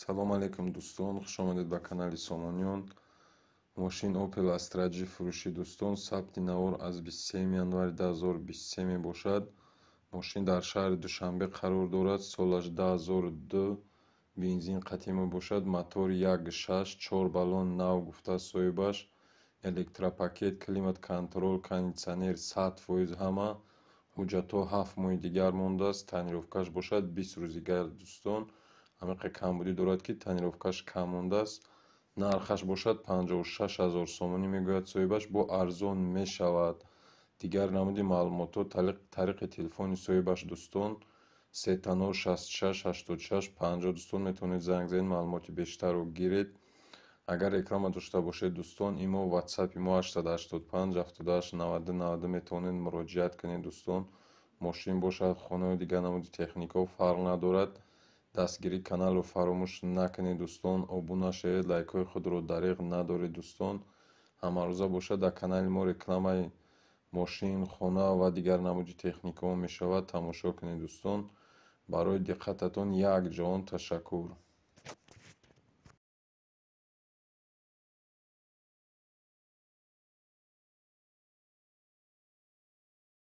Салом алейкум, дӯстон, хушомадед ба канали Сомониён. Мошин Opel Astra G фурӯшӣ, дӯстон, сабти навор аз 23 январи 2023 мебошад. Мошин дар шаҳри Душанбе қарор дорад, солаш 2002, бензин қатъӣ мебошад, мотори 1.6, чор баллон, нав гуфтааст соҳибаш, электропакет, климат-контроль, кондитсионер 100% ҳама. Ҳуҷҷатҳо 7 моҳи дигар мондааст, тонировкаш бошад 20 рӯз дигар, дӯстон. Ҳамиқа камбудӣ дорад, ки тонировкаш кам мондааст. Нархаш бошад 56 000 сомонӣ мегӯяд соҳибаш, бо арзон мешавад. Дигар намуди маълумотҳо тариқи телефони соҳибаш, дӯстон, 000 66 86 50. Дӯстон, метавонед занг занед, маълумоти бештарро гиред. Агар реклама дошта бошед, дӯстон, имо, ватсапи мо 885 78 90 90, метавонед муроҷиат кунед, дӯстон. Мошин бошад, хонаю дигар намуди техникаҳо, фарқ надорад. Дастгирии каналро фаромӯш накунед, дӯстон, обуна шавед, лайкҳои худро дареғ надоред, дӯстон. Ҳамарӯза бошад дар канали мо рекламаи мошин, хона ва дигар намуди техникаҳо мешавад, тамошо кунед, дӯстон. Барои диққататон як ҷаҳон ташаккур.